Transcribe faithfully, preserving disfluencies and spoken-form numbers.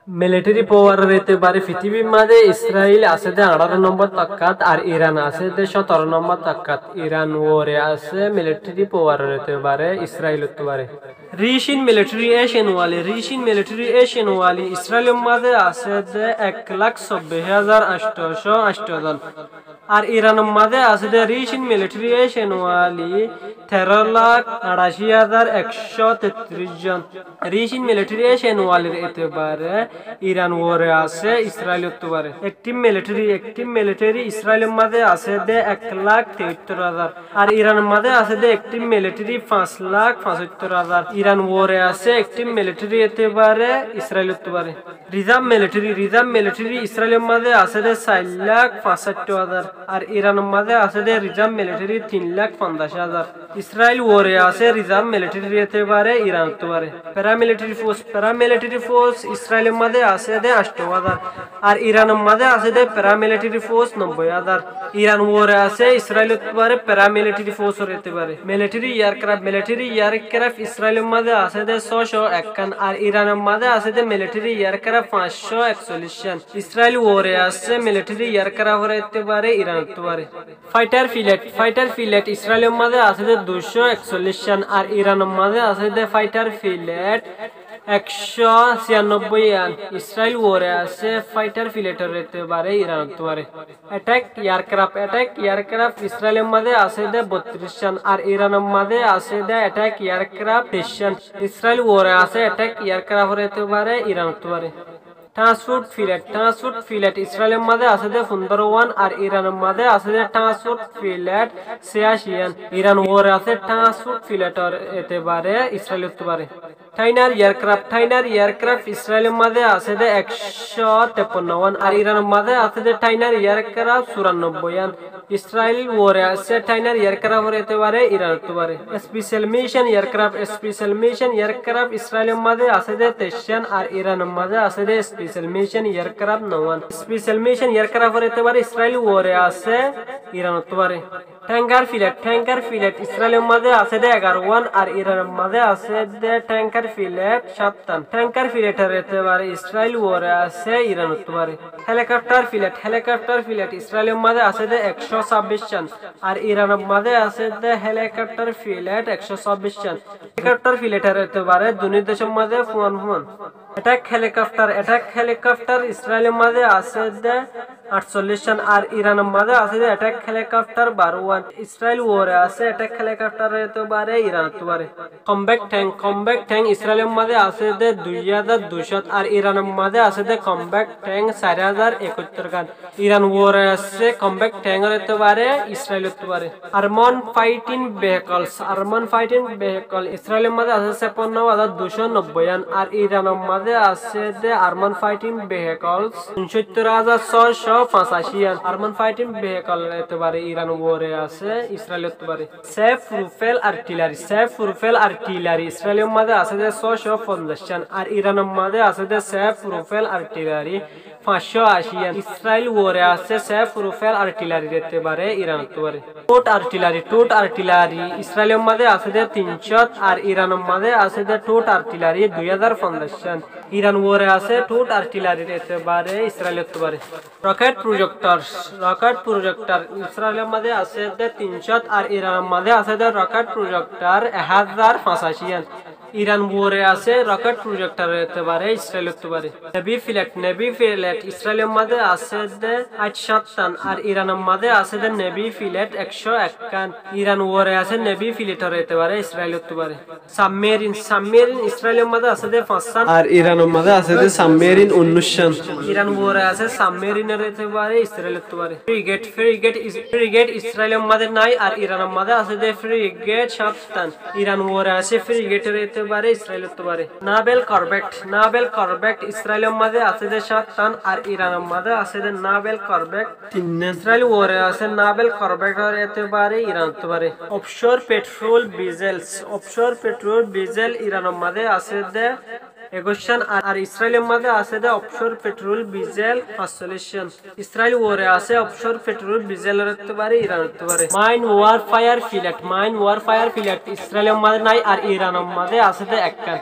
Militeri power or etebare fitibir maze Israel asé de añçáro nombor tokkát, ar Iran asé de cótoro nombor tokkát. Iran uore asé militeri power or etebare Israel ottú bare. Ricin militeri ecen wali, ricin militeri ecen wali Israel or maze asé de ek lak sobbic házar añctocó añcto zon. Ar Iran or maze asé de ricin militeri ecen wali tero lak añçaci házar ekcó tettiríc zon. Ricin militeri ecen walir etebare Iran uore asé Israel ottú bare. Active militeri, active militeri Israel or maze asé de ek lak teóttor házar. Ar Iran or maze asé de active militeri fañs lak fañsóttor házar. Iran uore asé active militeri etebare Israel ottú bare. Reserve militeri, reserve militeri Israel or maze asé de sair lak fañsóttor házar. Ar Iran or maze asé de reserve militeri tin lak fonzac házar. Israel uore asé reserve militeri etebare Iran ottú bare. Paramiliteri force, paramiliteri force Israel or maze asé de añcto házar. Ar Iran or maze asé de paramiliteri force nobboi házar. Iran uore asé Israel ottú bare paramiliteri force or etebare. Militeri aircraft, militeri aircraft Israel or maze asé de sócó ekkán. Ar Iran or maze asé de militeri aircraft fañscó eksollic kán. Israel uore asé militeri aircraft or etebare Iran ottú bare. Fighter pilot, fighter pilot Israel or maze asé de duicó eksollic kán, ar Iran or maze asé de fighter pilot ekcó ciyannobboi kán. Israel uore asé fighter pilot or etebare Iran ottú bare. Attack aircraft, attack aircraft Israel or maze asé de bottiríc kán, ar Iran or maze asé de attack aircraft teic kán. Israel uore asé attack aircraft or etebare Iran ottú bare. Transport pilot, transport pilot Israel or maze asé de fundoro wán, ar Iran or maze asé de transport pilot ciyaci kán. Iran uore asé transport pilot or etebare Israel ottú bare. Trainer aircraft, trainer aircraft Israel or maze asé de ekcó teppanno wán, ar Iran or maze asé de trainer aircraft curannobboi kán. Israel uore asé trainer aircraft or etebare Iran ottú bare. Special mission aircraft, special mission aircraft Israel or maze asé de teic kán, ar Iran or maze asé de special mission aircraft no kán. Special mission aircraft or etebare Israel uore asé Iran ottú bare. Tanker pilot, tanker pilot Israel or maze asé de egaro wán, ar Iran or maze asé de tanker pilot cát kán. Tanker pilot or etebare Israel uore asé Iran ottú bare. Helicopter pilot, helicopter pilot Israel or maze asé de ekcó sabbic kán, ar Iran or maze asé de helicopter pilot ekcó sabbic kán. Helicopter pilot or etebare dunó dec or maze fuan fuan. Attack helicopter, attack helicopter Israel or maze asé de añcsollic kán, ar Iran or maze asé de attack helicopter baró wán. Israel uore asé attack helicopter or etebare Iran ottú bare. Combat tank, combat tank Israel or maze asé de dui házar duicó, ar Iran or maze asé de combat tank sair házar ekóttor kán. Iran uore asé combat tank or etebare Israel ottú bare. Armored fighting vehicles, armored fighting vehicle Israel or maze asé de seppanno házar duicó nobboi kán, ar Iran or maze asé de armored fighting vehicles uncóttor házar sócó fañsaci kán. Armored fighting vehicle or etebare Iran uore asé Israel ottú bare. Self propelled artillery, self propelled artillery Israel or maze asé de sócó fonzac kán, ar Iran or maze asé de self propelled artillery fañscó aci kán. Israel uore asé self propelled artillery or etebare Iran ottú bare. Towed artillery, towed artillery Israel or maze asé de tin cót, ar Iran or maze asé de towed artillery dui házar fonzac kán. Iran uore asé towed artillery or etebare Israel ottú bare. Rocket projector, rocket projector Israel or maze asé de tin cót, ar Iran or maze asé de rocket projector ek házar fañsaci kán. Iran uore asé rocket projector or etebare Israel ottú bare. Navy pilot, navy pilot Israel or maze asé de añctó kán, ar Iran or maze asé de navy pilot ekcó ek kán. Iran uore asé navy pilot or etebare Israel ottú bare. Submarine, submarine Israel or maze asé de fañs kán, ar Iran or maze asé de submarine unnúic kán. Iran uore asé submarine or etebare Israel ottú bare. Frigate, frigate is-, frigate Israel or maze nái, ar Iran or maze asé de frigate cát kán. Iran uore asé frigate or etebare Israel ottú bare. Naval corvette, naval corvette Israel or maze asé de cát kán, ar Iran or maze asé de naval corvette tin kán. Israel uore asé naval corvette or etebare Iran ottú bare. Offshore patrol vessels, offshore patrol vessel Iran or maze asé de ekuic kán, ar, ar Israel or maze asé de offshore patrol vessel fañssollic kán. Israel uore asé offshore patrol vessel or etebare Iran ottú bare. Mine warfare pilot, mine warfare pilot Israel or maze nái, ar Iran or maze asé de ek kán.